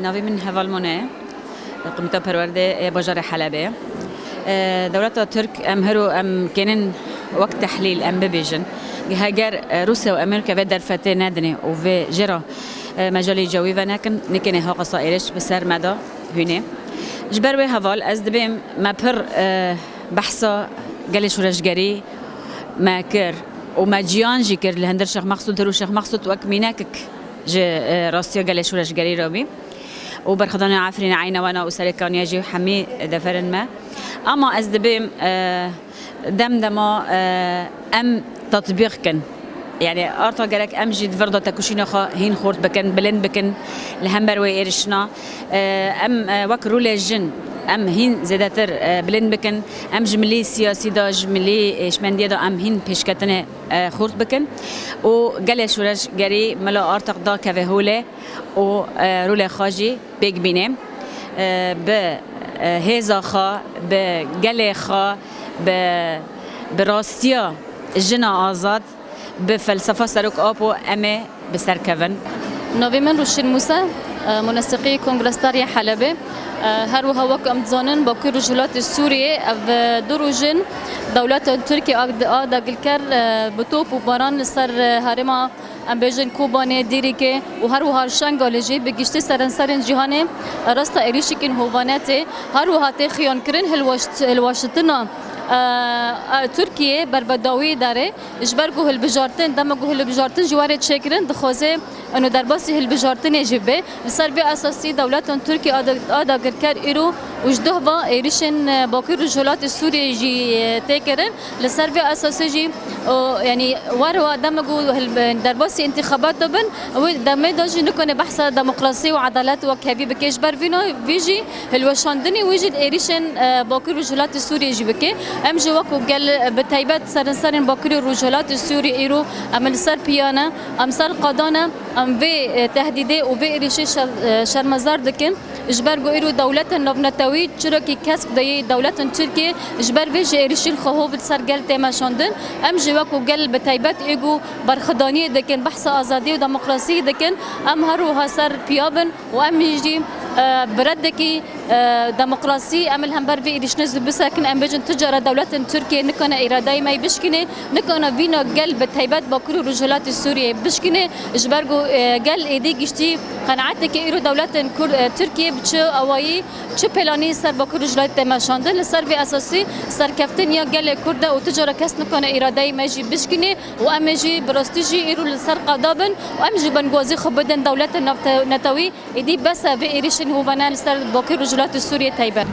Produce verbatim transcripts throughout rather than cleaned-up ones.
Navê min Heval Mone ye, Komîta Perwerdê yê Bajarê Helebê. Dewleta Tirk, em her û em kênin wek tehlîl em bibêjin, heger Rûsya û Amerîka vê derfetê nedinê û vê jê re mecalê cewî venekin, nikêne haqasa êrîş bi ser me de hûnê. Ji ber wê heval ez dibêm me pir behsa gelê şoreşgerî me kir û me ciyan jî kir li hundir Şêx Mexsûd, her û Şêx Mexsûd wek mînekik ji, e, rastiya gelê şoreşgerî re bî û berxwedanê Efrînê eyne wana û Serêkaniya jî hemî deferên me. Ama ez dibêm, e, dem dema, e, em tatbîq kin. Yani arta gerek em jî di vir de tekoşîna xwe hîn xurt bikin, bilind bikin li hember wê êrişina. E, em, e, wek rolê jin em hîn zêdetir, e, bilind bikin. Em ji milî siyasî de, ji milî, e, hişmendiyê de em hîn pêşketinê e, xurt bikin û gelê şoreşgerî mila artaq dakeve holê û, e, rolê xwe jî pêk bîne. E, bi, e, hêza xwe, bi gelê xwe, bi, bi rastiya jina azad, bi felsefa Serok Apo em ê bi ser kevin. Navê min Rûşên Mûse, e, muneseqî Kongresdariyê Helebê. E, her wiha wek em dizanin, Bakur Rojhilatê Sûriyê ev, e, du rojin dewleta Tirkiyê a, a dagirker, e, bi top û baran li ser, e, herêma, em bêjin, Kobanê, Dîrikê û her wiha Şengalê jî bi giştî serenserên cîhanê, e, rasta êrîşikên hovane tê. Her wiha tê xiyankirin hilweşt-, hilweştina, e, e, Tirkiyê berbedawî derê. Ji ber ku hilbijartin, dema ku hilbijartin ji we re çêkirin, dixwaze eno derbasî hilbijartinê jî be. Li ser vê esasî dewletên Tirkiyê a da-, a dagirker îro û ji duh ve êrîşên, e, Bakur Rojhilatê Sûriyê jî, e, tê kirin. Li ser vê esasê jî, o, yanî wer wa dema ku hil-, derbasî întîxabat dibin, wê demê de jî nikane behsa demokrasî û edalet wekhevî bike. Ji ber vîna vî jî hilweşandinê wê jî di êrîşên, e, Bakur Rojhilatê Sûriyê jî bike. Em jî wekû gel, e, bi taybet serenserên Bakurê Rojhilatê Sûriyê îro em li ser piya ne, em ser qada ne, em vê, e, tehdîdê û vê êrîşê şer-, e, şermezar dikin. Ji ber ku îro dewletên navnetewî çirekî kesk dayê dewletên Tirkiyê, ji ber vê jî êrîşên xwe hov li ser gel tê meşandin. Em jî wekû gel bi taybet ê ku berxwedaniyê dikin, behsa azadî û demokrasiyê dikin, em her wiha ser piya bin. Û em jî, e, bi redekî, e, demokrasî, em li hember vê êrîşinê zû bisekin, em bêjin tu cara dewletên Tirkiyê nikane îradeyê me yê bişkîne, nikane vîna gel bi taybet Bakur û Rojhilatê Sûriyê bişkîne, ji ber ku, e, gel êdî giştî qenaetekê îro dewletên Kur-, e, Tirkiyê bi çi awayî, çi planî ser Bakur û Rojhilatê tê meşandin. Li ser vê esasî serkeftin ya gelê Kurd e û tu cara kes nikane îradeyê me jî bişkîne û em ê jî bi rastî jî îro li ser qada bin û em jî bingwazî xwe bidin dewletên navte-, netewî. Êdî bes e vê êrîşên hovane li ser Bakur Rojhilatê Sûriyê taybet.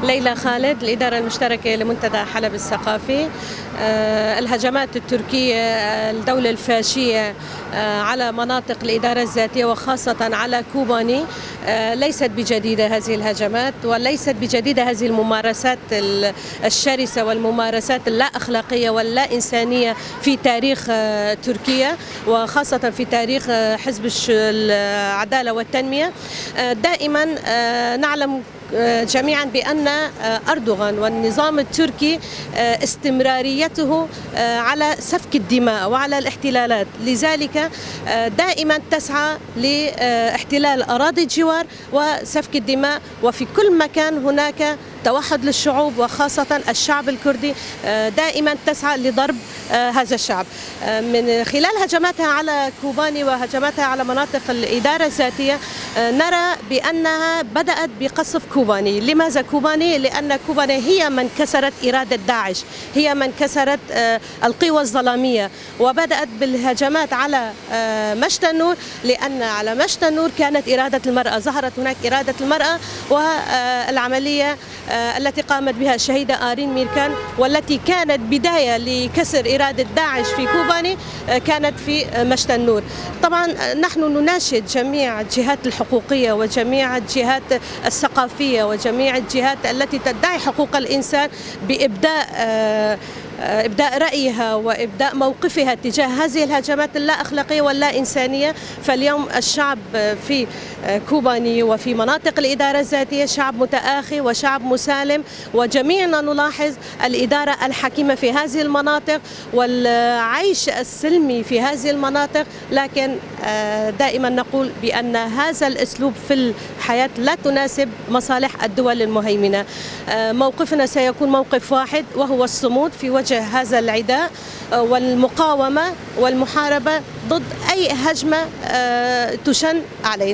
ليلى خالد، الإدارة المشتركة لمنتدى حلب الثقافي. آه، الهجمات التركية، آه، الدولة الفاشية، آه، على مناطق الإدارة الذاتية وخاصة على كوباني، آه، ليست بجديدة هذه الهجمات، وليست بجديدة هذه الممارسات ال-، الشرسة والممارسات اللا أخلاقية واللا إنسانية في تاريخ، آه، تركيا، وخاصة في تاريخ، آه، حزب الش-، العدالة والتنمية. آه، دائمًا، آه، نعلم، آه، جميعًا بأن، آه، أردوغان والنظام التركي، آه، استمراريته، آه، على سفك الدماء وعلى الاحتلالات. لذلك، آه، دائمًا تسعى لاحتلال أراضي الجوار وسفك الدماء، وفي كل مكان هناك توحد للشعوب وخاصة الشعب الكردي، آه، دائمًا تسعى لضرب، آه، هذا الشعب. آه، من خلال هجماتها على كوباني وهجماتها على مناطق الإدارة الذاتية، آه، نرى بأنها بدأت بقصف كوباني. لماذا كوباني؟ لأن كوباني هي من كسرت إرادة داعش، هي من كسرت، آه، القوى الظلامية، وبدأت بالهجمات على، آه، مشتى النور، لأن على مشتى النور كانت إرادة المرأة، ظهرت هناك إرادة المرأة، والعملية، آه، التي قامت بها الشهيدة آرين ميركان، والتي كانت بداية لكسر إرادة داعش في كوباني، آه، كانت في، آه، مشتى النور. طبعًا، آه، نحن نناشد جميع الجهات الحقوقية وجميع الجهات الثقافية وجميع الجهات التي تدعي حقوق الإنسان بإبداء، آه، إبداء رأيها وإبداء موقفها تجاه هذه الهجمات اللا أخلاقية واللا إنسانية. فاليوم الشعب في كوباني وفي مناطق الإدارة الذاتية شعب متآخي وشعب مسالم، وجميعنا نلاحظ الإدارة الحكيمة في هذه المناطق والعيش السلمي في هذه المناطق. لكن، آه، دائمًا نقول بأن هذا الأسلوب في الحياة لا تناسب مصالح الدول المهيمنة. آه، موقفنا سيكون موقف واحد، وهو الصمود في وجه هذا العداء، آه، والمقاومة والمحاربة ضد أي هجمة، آه، تشن علينا.